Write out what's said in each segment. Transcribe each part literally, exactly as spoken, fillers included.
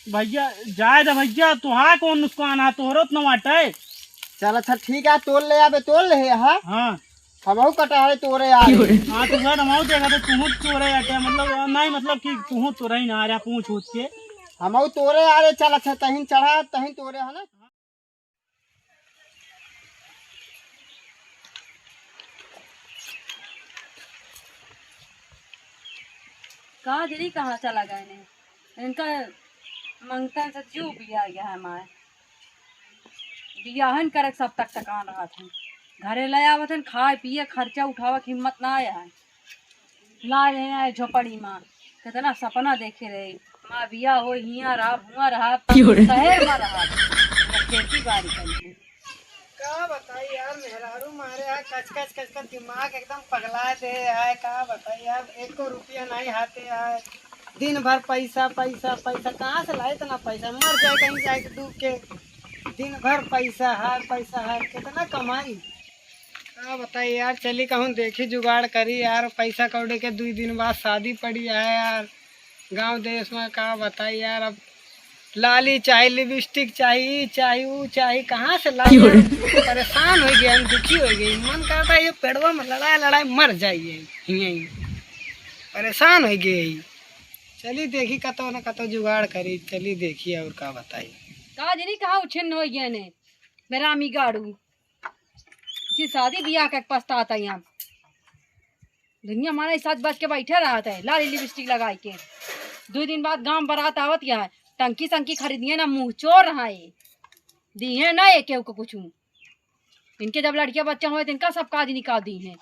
भइया, जाए दे भइया, तोहार कौन नुकसान है, तोहरो त न बाटे। चल अच्छा ठीक है, तोल ले आबे, तोल ले, हाँ। हाँ। हमहू कटहरे तोरे आ रहे। हाँ, तो उधर हमहू देखा तो तुहू तोरे आटे, मतलब, नहीं, मतलब कि तुहू तोरे ही ना आ रहा पूछ उछ के। हमहू तोरे आ रहे, चल अच्छा, तहिन चढ़ा, तहिन तोरे है ना। का जनी कहाँ चला गए ने? इनका मंगतन से जीव बिया गया है माय। बियाहन करे सब तक टकान रहत हैं। घरे ले आवत हैं, खाए पिए, खर्चा उठावे के हिम्मत ना आया है। लाए रहे आए झोपड़ी मा, कितना सपना देखे रहे, माँ बिया हो, हियाँ रहा, हुआँ रहा, क्यों रे? शहर मा रहा, खेती बाड़ी करी। का बताई यार, मेहरारू मारे है, कच कच कच कच दिमाग एकदम पगला दे है। का बताई यार, एको रुपया नहीं हाथे है, दिन भर पैसा पैसा पैसा, कहाँ से लाई इतना पैसा? मर जाए कहीं जाए के डूब के। दिन भर पैसा है, पैसा है, कितना कमाई? का बताई यार, चली कहूँ देखी जुगाड़ करी यार, पैसा कौड़ी के दुई दिन बाद शादी पड़ी है यार। गाँव देश मा का बताई यार, अब लाली चाही, लिपस्टिक चाही, ई चाही, ऊ चाही, कहाँ से लाई यार? परेशान होइ गए हम, दुखी होइ गए, मन करता है ये पेड़वा मा लड़ाई लड़ाई मर जाइए, हियाँ ही परेशान होइ गए ही। चली देखी कतो न कतो जुगाड़ करी, चली देखी और का बताई। का जनी कहाँ उछिन्न होइ गए ने, बेरामी गाड़ू। जी शादी बियाह के पछतात है हम। दुनिया माने सज बज के बैठे रहत है, लाली लिपस्टिक लगाई के। दुई दिन बाद गांव बारात आवत या है, टंकी संकी खरीदिए ना, मुँह चोर रहा है, दिए ना ये केहू को कुछ। इनके जब लड़किया बच्चा होए तो इनका सब काज निकाल दी हैं।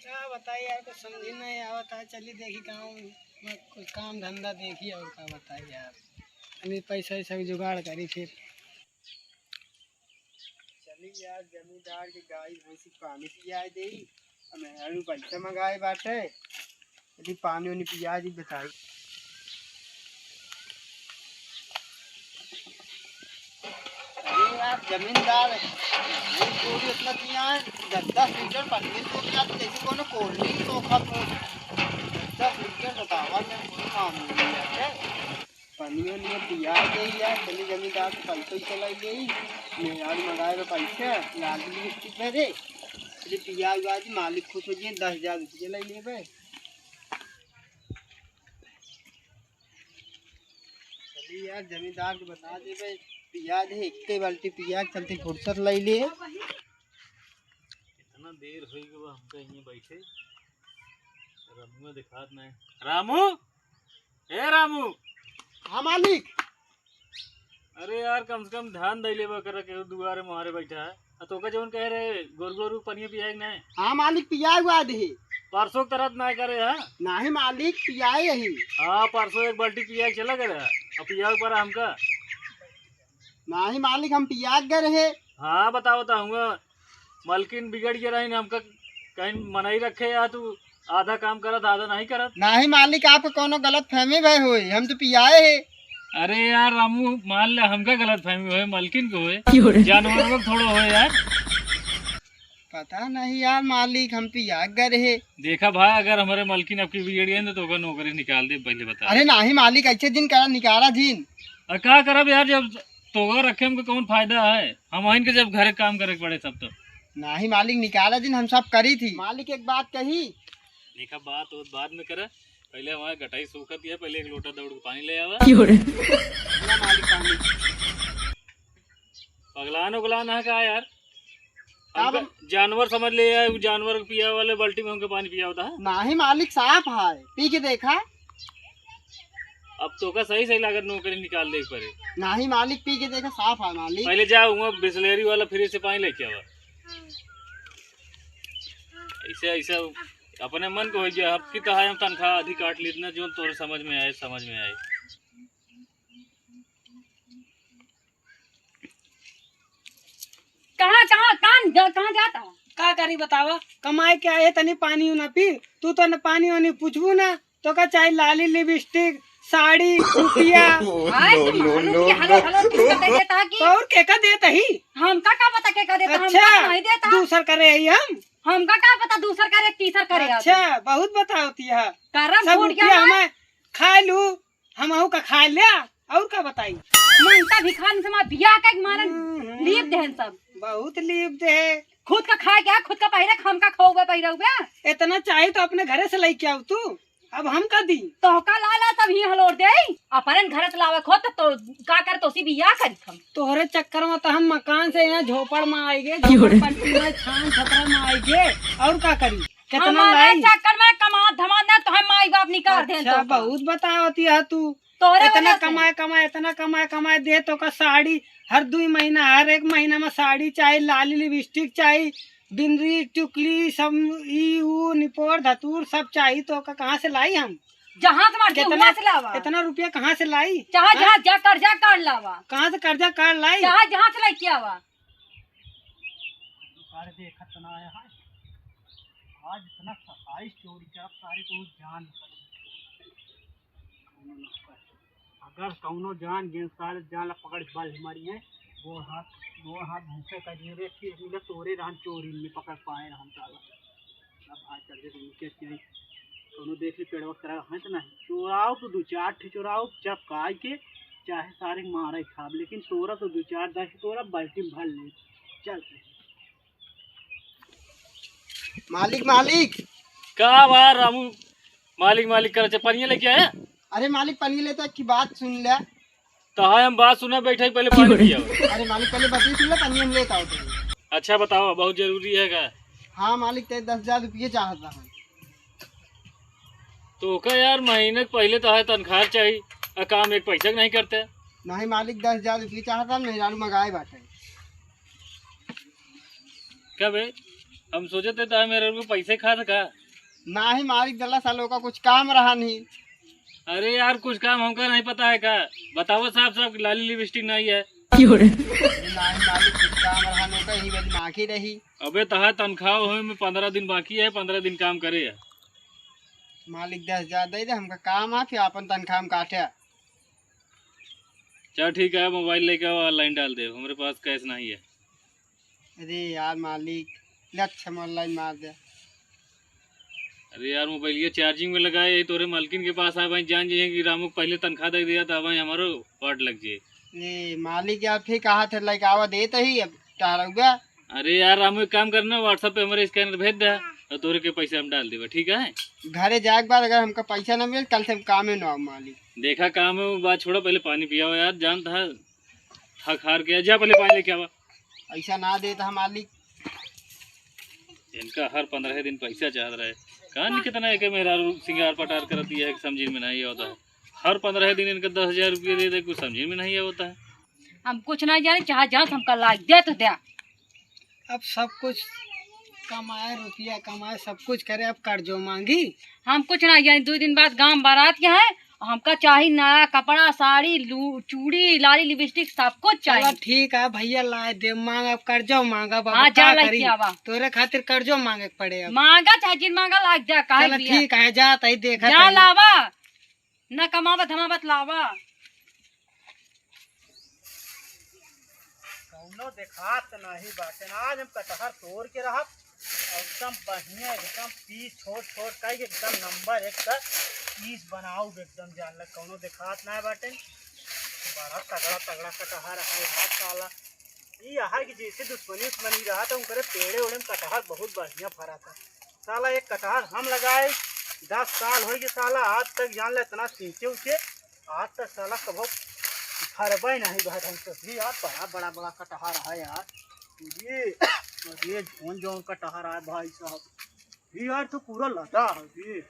का बताई यार, कुछ समझी नहीं आवत है। चली देखी गाँव में कुछ काम धंधा देखी और का बताई यार, अभी पैसा वैसा के जुगाड़ करी फिर। चली यार, जमींदार के गाय भैंसी पानी पियाए देई। अब मेहरारू पैसा मंगाए बाटे, चली पानी उनी पियाए दी, बताई। अरे यार, जमींदार, पानी पूरी इतना पिया है, दस दस लीटर पानी तो पिया, जैसे कोनो कोल्ड ड्रिंक तो खा। दस दस लीटर बतावा, मैं कोई मामूली है। पनियो नियो पिया गई यार, चली जमींदार से पैसा ही चलाई गई। मेहरारू मंगाए बा पैसा, लाल लिपस्टिक भरे। चली पिया हुआ जी, मालिक खुश हो जाए, दस हजार रुपये लाई लेबे। चली यार, जमींदार के बता देबे, पिया दे, एक बाल्टी पिया के चलते फुर्सत लाई ले। इतना देर होइ गवा हमका यहीं बैठे, रामुआ दिखात नहीं। रामू, ए रामू। हाँ मालिक। अरे यार, कम से कम ध्यान दे लेबा कर के दुआरे मुहारे बैठा है। आ तोका जौन कहे रहे, गोरू गोरू पनिया पियाए के नहीं? हाँ मालिक, पियाए हुआ दे। परसों के तरह नहीं करे है? नहीं मालिक, पियाए यही। हाँ, परसों एक बाल्टी पियाए के चला करे है। अब पियाए पर हमका। नहीं मालिक, हम पियाए गए रहे। हाँ, बताओ तो हमका। मलकिन बिगड़ के रही, हमका कहीं मनई रखे या तू आधा काम करत, आधा नहीं करत। नहीं मालिक, आपको कोनो गलत फहमी भय होई, हम तो पियाए है। अरे यार रामू, मान ले हमका गलत फहमी होए, मलकिन को होए, क्यों रे? जानवर को थोड़ा होए यार। पता नहीं यार मालिक, हम पियाए गए रहे। देखा भाई, अगर हमारे मलकिन आपकी बिगड़ गए तो ओकर नौकरी निकाल दे, पहले बता। अरे नहीं मालिक, ऐसे जिन करा, निकाला जिन। अरे का करब यार, जब तोहका रखे हमको कौन फायदा है? हम आइन के जब घरे काम करे के पड़े तब तो। नाही मालिक, निकाला दिन हम सब करी थी। मालिक एक बात कही। देखा बात वो बाद में करे, पहले हमारे गटाई सूखत है, पहले एक लोटा दौड़ के पानी ले आवा। क्यों रे? ला मालिक पानी। पगलान उगलान है का यार? का हमका बन- जानवर समझ ले यार, वो जानवर के पिया वाले बाल्टी में हमके पानी पिया होता है। नाही मालिक, साफ है, पी के देखा। अब तोका सही सही लागत नौकरी निकाल दे परे। नाही मालिक, पी के देखा, साफ है मालिक। पहले जा वहाँ बिसलेरी वाला फ्रिज से पानी लेके आवा। ऐसे ऐसे अपने मन को हो गया, अब की तो है हम तनख्वाह आधी काट ली ना, जो तोरे समझ में आए, समझ में आए। कहाँ, कहाँ, कहाँ जा-, कहाँ जाता है? का करी बतावा, कमाए के आए तनी पानी ना पी, तू तो न पानी वानी पूछबू ना, तोका चाही लाली लिपस्टिक, साड़ी, रुपया। आए तो मालूम कि हलो, हलो, किसका दे देता है कि तो और के का देता ही? हमका का पता के का देता, हमका अच्छा, तो नहीं देता। दूसर करे ही हम। हमका का पता दूसर करे, तीसर करे। अच्छा, बहुत बतावती है। करम सब फूट रुपया गया हमारे। हमें खाए लू, हम अहू का खाए ले, और का बताई? ममता भिखारी से हमार बियाह का मारन हम्म, हम्म। लीप देहन सब। बहुत लीप दे। खुद का खाए क्या, खुद का पहिरे, हमका खौबे पहिरौबे। इतना चाही तो अपने घरे से लइके आउ तू, अब हम का दी? तोहका ला ला सब ही हलोर दे, अपने घर से लावे खुद तो का कर, तोसी बियाह करी हम। तोहरे चक्कर में तो हम मकान से यहाँ झोपड़ में आइगे, झोपड़ पट्टी में छान छपरा में आइगे, और का करी? कितना हमारे लाई? चक्कर में कमात धमात ना तो हम माई बाप निकाल देन अच्छा, तो का। बहुत बतावती है तू। तोहरे इतना वजह से। कमाए, कमाए, इतना कमाए, कमाए दे तो का साड़ी हर दुई महीना, हर एक महीना में साड़ी चाही, लाली लिपस्टिक चाही, बिंदी, टिकुली, सब ई ऊ निपोर धतूर सब चाही तो का कहाँ से लाई हम? जहाँ से मर्जी कितना, हुआँ से लावा। इतना रुपया कहाँ से लाई? चाहे हाँ? जहाँ जा कर्जा काढ़ लावा। कहाँ से कर्जा काढ़ लाई? चाहे जहाँ से लेके आवा। सारे देखत ना आया है। आज इतना सताइस चोरी करब, सारे को जान निकल। अगर कौनो जान गेन सारे जान ला पकड़ बल मारी है, गोड़ हाथ, गोड़ हाथ भूखे कर दिए रे, फिर मिले तोरे रहन चोरी में पकड़ पाए रहन साला। अब भाई चल के तुम क्या चाहिए? कौनो देख ली पेड़वा तरह है तो नहीं। चोराओ तो दो चार ठे चोराओ, चपकाई के, चाहे सारे मारे खाब, लेकिन तोरा तो दो चार दस तोरा बाल्टी में भर ले। चल। मालिक, मालिक। का बा रामू, मालिक, मालिक करे छे, पनिया लेके आया? अरे मालिक, पनिया लेता की बात सुन ले। तो हाँ, हम बात सुने बैठे, पहले पानी पिया। अरे मालिक, पहले बात सुन ले, पनिया हम लेता होते हैं। अच्छा बताओ, बहुत जरूरी है का? हाँ मालिक, ते दस हजार रुपये चाहत रहा। तो का यार, महीने के पहले तो है तनख्वाह चाहिए, आ काम एक पैसा के नहीं करते। नहीं मालिक, दस हजार रुपये चाहत रहा, मेहरारू मंगाए बाटे। का बे? हम सोचत है तो मेरे को पैसे खा सका। नाही मालिक, दला सालों का कुछ काम रहा नहीं। अरे यार, कुछ काम हमका नहीं पता है का? बताओ साफ साफ कि लाली लिपस्टिक नहीं है। क्यों रे? नाही मालिक, कुछ काम रहा नहीं का, यही वाली माखी रही। अबे तहा तनख्वाह होए में पंद्रह दिन बाकी है, पंद्रह दिन काम करे है। मालिक दस हजार दे दे, हमका काम है, फिर अपन तनख्वाह में काटे। चल ठीक है, मोबाइल लेके आओ, ऑनलाइन डाल दे, हमारे पास कैश नहीं है। अरे यार मालिक, ले अच्छा हम ऑनलाइन मार दे। अरे यार, मोबाइल ये चार्जिंग में लगाए, यही तोरे मालकिन के पास आए भाई, जान जाइए कि रामू को पहले तनख्वाह दे दिया था भाई, हमारो वाट लग जाए। ए मालिक यार, फिर कहा थे लेके आवा देत ही, अब टहरौगा। अरे यार रामू, एक काम करना, WhatsApp पे हमारे स्कैनर भेज दे और तोरे के पैसे हम डाल देबे, ठीक है? घरे जाए के बाद अगर हमका पैसा ना मिले, कल से हम कामे ना आओ मालिक। देखा काम है, वो बात छोड़ा, पहले पानी पियाओ यार, जान था थक हार के, जा पहले पानी लेके आवा। ऐसा ना देता हम मालिक। इनका हर पंद्रह दिन पैसा चाहत रहे। कहाँ नहीं कितना एक मेहरारू सिंगार पटार करती है, समझ में नहीं होता है। हर पंद्रह दिन इनका दस हजार रुपये दे दे, कुछ समझ में नहीं होता है। हम कुछ नहीं जाने, चाहे जहाँ से हमका लाग दे तो दे। अब सब कुछ कमाए, रुपया कमाए, सब कुछ करे, अब कर्जो मांगी। हम कुछ ना जानी, दो दिन बाद गांव बारात के हैं, हमका चाही नया कपड़ा, साड़ी, लू-, चूड़ी, लाली, लिपस्टिक, सब कुछ चला चाही। ठीक है भैया, लाए दे, मांग, अब कर्जो मांग, अब हाँ, अब जा का लइके करी? आवा। तोरे खातिर कर्जो मांगे के पड़े अब। मांगा चाहे जिन मांगा, लाग जा, काहे चला दिया? ठीक है, जा तई देखा जा तई। लावा, ना कमावा धमावा त लावा। कौनो देखात नाही बाटे। आज हम कटहर तोड़ के रहब, और एकदम बढ़िया, एकदम पीस छोट छोट कई, एकदम नंबर एक का पीस बनाऊ, एकदम जान लग, कौनो देखात नाही बाटे। बड़ा तगड़ा तगड़ा कटहर है यार साला। ई यहाँ की जैसे दुश्मनी उश्मनी रहा था, उनकरे पेड़े ओड़े में कटहर बहुत बढ़िया फरा था। साला एक कटहर हम लगाए, दस साल हो गए साला, आज तक जान ले इतना सींचे उचे, आज तक साला कभो फरबे नहीं बा ढंग से। भी यार बड़ा बड़ा बड़ा कटहर है यार। ये, ये जौन जौन कटहर है भाई साहब, भी यार तो पूरा लदा है भी।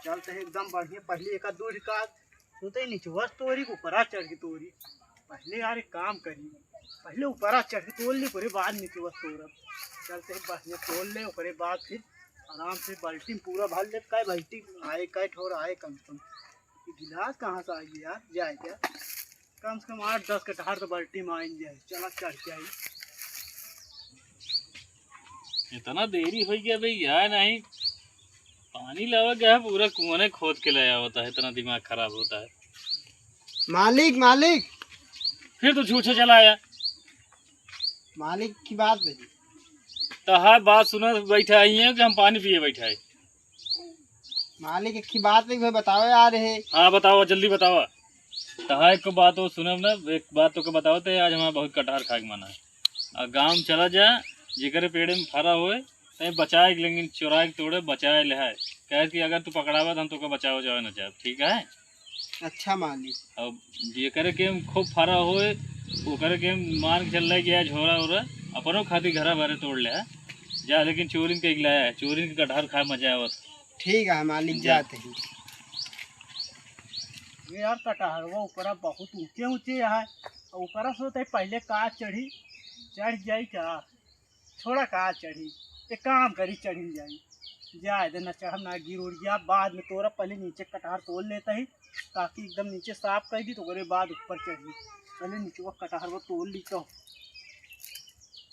चलते हैं एकदम बढ़िया, पहले एक आध दूर का तू तो निचवा से तोरी, ऊपरा चढ़ के तोरी। पहले यार एक काम करी, पहले ऊपरा चढ़ के तोड़ ली, ओकरे बाद निचवा से तोरब। चलते हैं बढ़िया तोड़ ले, ओकरे बाद फिर आराम से बाल्टी में पूरा भर ले। कै बाल्टी आए, कै ठोर आए कम से कम। ये गिलास कहाँ से आई यार, जाए क्या? कम से कम आठ दस कटहर तो बाल्टी में आइन जाए। चला चढ़ के आई। इतना देरी हो गया भाई, यार नहीं पानी लावा गया है, पूरा कुआं खोद के ले आवता है, इतना दिमाग खराब होता है। मालिक, मालिक। फिर तो छूछे चला आया। मालिक की बात नहीं। तो हाँ, बात सुना बैठा ही है कि हम पानी पिए बैठा है। मालिक, एक ही बात नहीं, भाई बताओ यार, है। हाँ, बताओ, जल्दी बताओ। तहार एक बात वो सुनब ना, एक बात तोके बताओ, ते आज हमारा बहुत कटहर खाए के मन है। आ गाँव में चला जा, जेकरे पेड़े में फरा होए, तै बचाए के, लेकिन चुराए के तोड़े, बचाए ले है। कहे कि अगर तू पकड़ावा, तो हम तोके बचावे जावे ना जाब, ठीक है? अच्छा मालिक। अब जेकरे के खूब फरा होए, ओकरे के मान के चल रहा कि आज झोरा हो रहा, अपनो खातिर घरा भरे तोड़ ले है। जा, लेकिन चोरिन के एक लाया है, चोरिन के कटहर खाए मजा आवत। ठीक है मालिक, जा। जाते हैं। ये यार कटहरवा ऊपरा बहुत ऊंचे ऊंचे है, और ऊपरा से होते पहले का चढ़ी, चढ़ जाई का? छोड़ा का चढ़ी, एक काम करी, चढ़ी जाई। जाए दे, ना चढ़ब ना गिर उड़ गया, बाद में तोरा पहले नीचे कटहर तोड़ लेता ही, ताकि एकदम नीचे साफ कर दी, तो ओकरे बाद ऊपर चढ़ी। पहले नीचे वो कटहर वो तोड़ ली तो।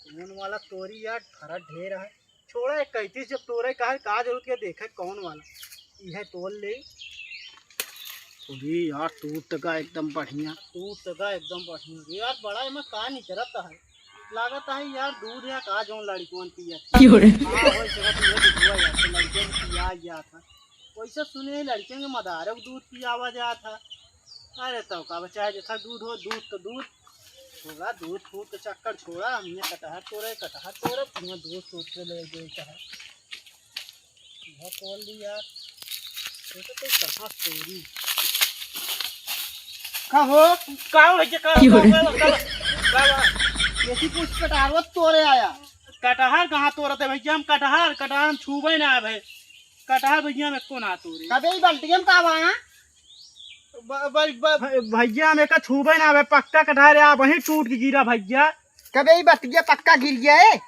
कौन वाला तोरी यार, फरा ढेर है। छोड़ा एक कैंतीस, जब तोरे कहा का जरूरत के देखे कौन वाला, यह तोड़ ले। अरे यार, टूट गा एकदम बढ़िया। टूट गा एकदम बढ़िया। अरे यार, बड़ा एमा का निकरत है? लागत है यार, दूध या का जौन लड़कियों पिया था। क्यों रे? हाँ, वही जगह पे दूध हुआ यार, तो लड़कियों पिया गया था। वैसे सुने लड़कियों के मदारों को दूध पियावा जात है। अरे तो का बचा है, जैसा दूध हो, दूध तो दूध। छोड़ा दूध फूट के चक्कर, छोड़ा, हमने कटहर तोड़े, कटहर तोड़े, तुम्हें दूध फूट के ले गए कहा। बहुत बोल दी यार। ये तो कोई कहाँ चोरी। का हो? का हो भैया, का, क्यों का, रे? का, का, का, का? ऐसी कुछ कटहरवा तोड़े आया। कटहर कहाँ तोड़त है भैया? हम कटहर, कटहर हम छूबे ना है भाई। कटहर भैया हम एको ना तोड़े। कबे ही बाल्टी में का बा? ब-, ब-, ब-, भ-, भैया हम एका छूबे ना है, पक्का कटहर है, वहीं टूट के गिरा भैया। कबे ही बतिया पक्का गिर गया है।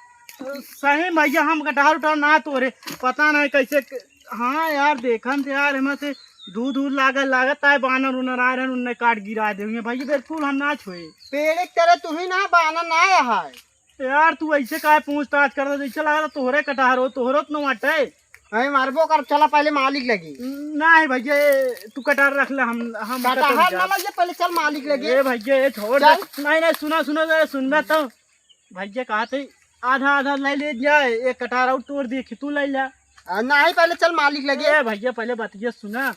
सही भैया, हम कटहर उटहर ना तोड़े, पता नहीं कैसे क-, हाँ यार, देखन थे यार, एमा से दूध दूध लागल, लागत है बानर उनर आए रहन, उनने काट गिरा दे हुए भैया, बिल्कुल हम ना छुए। पेड़ एक तरह तू ही ना, बानर ना है। यार तू ऐसे काहे पूछताछ करता, जैसे लगा था तोहरे कटहर हो, तोहरो तो न वाटे। अरे मारबो कर, चला पहले मालिक लगे। नहीं भैया, ए, तू कटहर रख ले, हम, हम कटहर ना लगे, पहले चल मालिक लगे। ए भैया, ए छोड़ दे। चल। नहीं, नहीं, सुना, सुना, जरा सुनबे तो। भैया कहते आधा आधा ले ले जाए, एक कटहर और तोड़ दिए कि तू ले जा। आ, नहीं, पहले चल मालिक लगे। ए भैया, पहले बतिया सुना।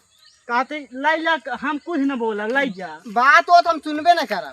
कहते ले जा, हम कुछ न बोला, ले जा। बात वो तो हम सुनबे न करब।